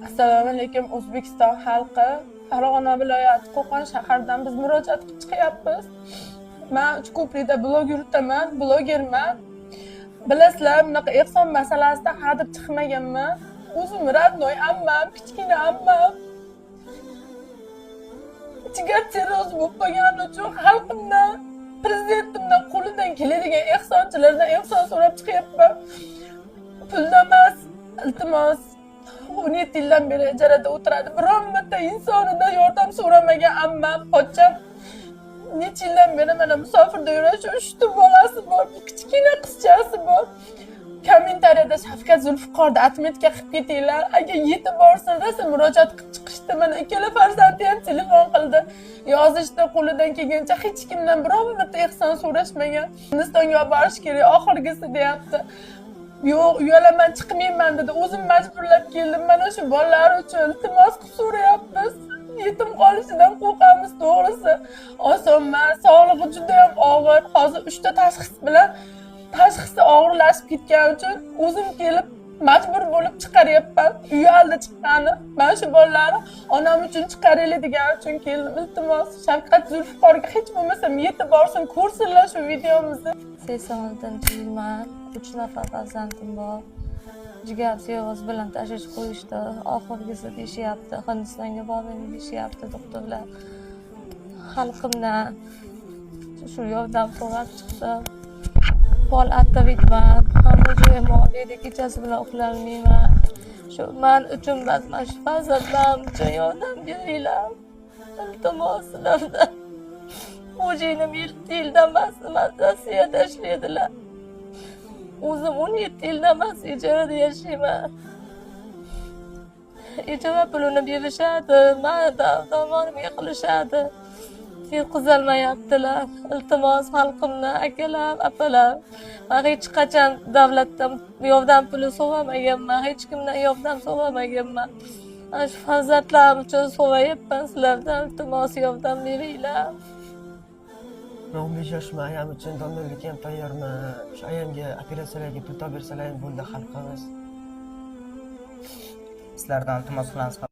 Assalomu alaykum, O'zbekiston xalqi. Farg'ona viloyati, Qo'qon shahridan biz murojaat qilib chiqyapmiz. Man Uchko'prikda blog yuritaman, blogerman. Bilasizlar, bunaqa ehson masalasida hadeb chiqmaganman. O'zim родной ammam, kichkina ammam jigar sirroz bo'lib qolgani uchun xalqimdan, prezidentimdan, qo'lidan keladigan ehsonchilardan ehson so'rab chiqyapman. Puldan emas, iltimos. 17 yildan beri ijarada o'tiradi. Biron marta insonidan yordam so'ramagan ammam, pochcham necha yildan beri mana musofirda yuradi. Shu uchta bolasi bor, bir kichkina qizchasi bor. Kommentariyada Shavkat Zulfiqorni отметка qilib ketinglar. Agar yetib borsin, rosa murojaat qilib chiqishdi. Mana ikkala farzandi ham telefon qildi, yozishdi. Qo'lidan kelgancha hech kimdan biron marta ehson so'rashmagan. Hindistonga olib borish kerak, oxirgisi, deyapti. Yo'q, uyalaman, chiqmayman, dedi. O'zim majburlab keldim. Mana shu bolalar uchun iltimos qilib so'rayapmiz. Yetim qolishidan qo'rqamiz, to'g'risi. Oson emas, sog'lig'i judayam og'ir. Hozir uchta tashxis bilan, tashxisi og'irlashib ketgani uchun o'zim kelib, majbur bo'lib chiqaryapman. Uyaldi chiqqani. Mana shu bolalarni onam uchun chiqaraylik degani uchun keldim. Iltimos, Shavkat Zulfiqorga hech bo'lmasam yetib borsin, ko'rsinlar shu videomizni. 86-yilman, uch nafar farzandim bor. Jigar sirroz bilan tashxis qo'yishdi. Oxirgisi deyishyapti, Hindistonga bormang deyishyapti doktorlar. Xalqimdan shu yordam so'rab chiqdim. Pol artritman, hamma joyim og'riydi, kechasi bilan uxlolmayman. Shu man uchun emas, mana shu farzandlarim uchun yordam beringlar, iltimos sizlardan. Xo'jayinim 7 yildan emas, Rossiyada ishlaydilar. O'zim 17 yildan emas ijarada yashayman. Ijara pulini berishadi, mani tomonimga qilishadi, yutqizolmayaptilar. Iltimos xalqimdan, akalar, opalar. Man hech qachon davlatdan yordam puli so'ramaganman, hech kimdan yordam so'ramaganman. Mana shu farzandlarim uchun so'rayapman sizlardan, iltimos, yordam beringlar. Man 15 yoshman, ayam uchun donorlikka ham tayyorman. Shu ayamga operatsiyalarga pul topib bersalar ham bo'ldi, xalqimiz. Sizlardan iltimos qilamiz.